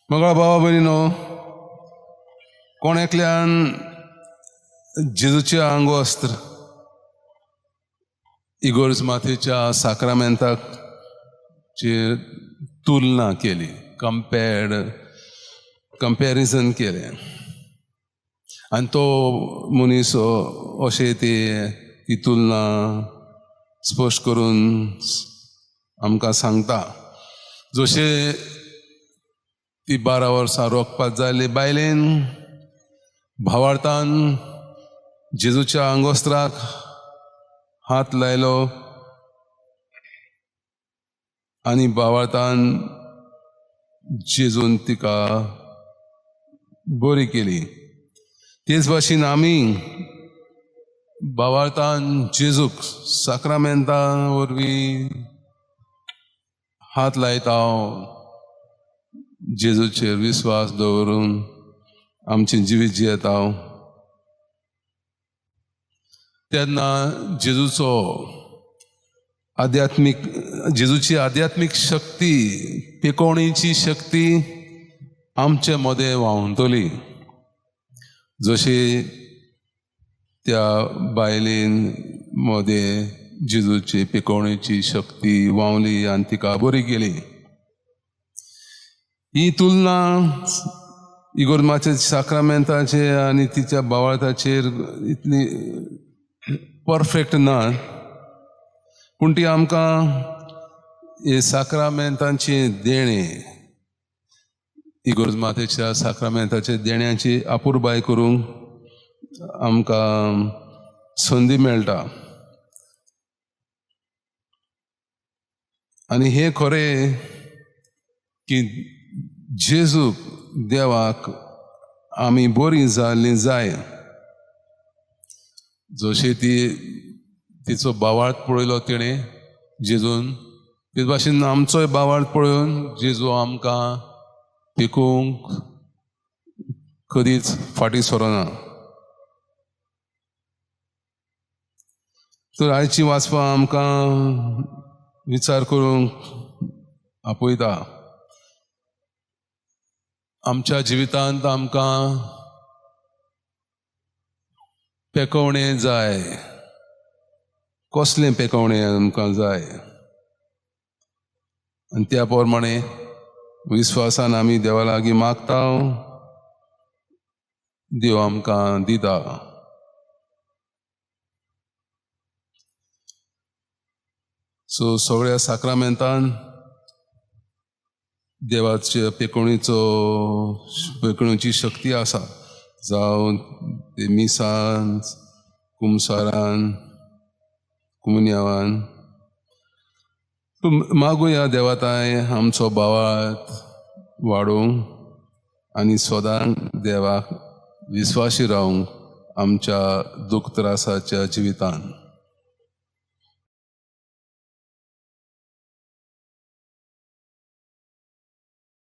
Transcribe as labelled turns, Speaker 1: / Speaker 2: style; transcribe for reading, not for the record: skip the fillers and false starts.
Speaker 1: मगळा भावा भयणीनो, कोण एकल्यान जेजूचें आंगवस्त्र इगोर्ज मातेच्या साक्रामेंताची तुलना केली, कंपॅरिजन केलें आनी तो मनीस अशें ती तुलना स्पश्ट करून आमकां सांगता. जशें ती 12 वर्सां रोखपात जाल्ली बायलेन भावार्थान जेजूच्या आंगवस्त्राक हात लायलो आनी भावार्थान जेजून तिका बरी केली, तेच भाशेन आमी भावार्थान जेजूक साक्रामेंता वरवीं हात लायता, जेजूचेर विस्वास दवरून आमचें जिवीत जियेता, तेन्ना जेजूचो आध्यात्मीक, जेजूची आध्यात्मीक शक्ती, पेकोवणेची शक्ती आमचे मदें व्हांवतली. जशी त्या बायलेन मदें जेजूची पेकोवणेची शक्ती व्हांवली आनी तिका बरी केली. ही तुलना इगोर्माच्या साक्रामेंताचे आनी तिच्या भावार्थाचेर इतली परफेक्ट ना, पूण ती आमकां हे साक्रामेंतांचे देणें, इगोर्ज मातेच्या साक्रामेंताचे देण्याची अपुरबाय करूंक आमकां संदी मेळटा. आनी हें खरें की जेजूक देवाक आमी बरीं जाल्लीं जाय. जशी ती तिचो भावार्थ पळयलो तिणें जेजून, ते भाशेन आमचोय भावार्थ पळोवन जेजू आमकां पिकूंक कदीच फाटीं सरना. तर आयची वाचपां आमकां विचार करूंक आपयता. आमच्या जिवितांत आमकां पेकोवणें जाय. कसलें पेकोवणें आमकां जाय? आनी त्या प्रमाणे विस्वासान आमी देवा लागीं मागता, देव आमकां दिता. सो सगळ्या साक्रामेंतान देवाचे पेकोवणेचो, पेकोवणेची शक्ती आसा. जावं ते मिसान, कुमसारान, कुमुन्यावान. मागुया देवाताय आमचो भावार्थ वाडोवंक आनी सदां देवाक विस्वाशी रावंक आमच्या दुख त्रासाच्या जिवितान.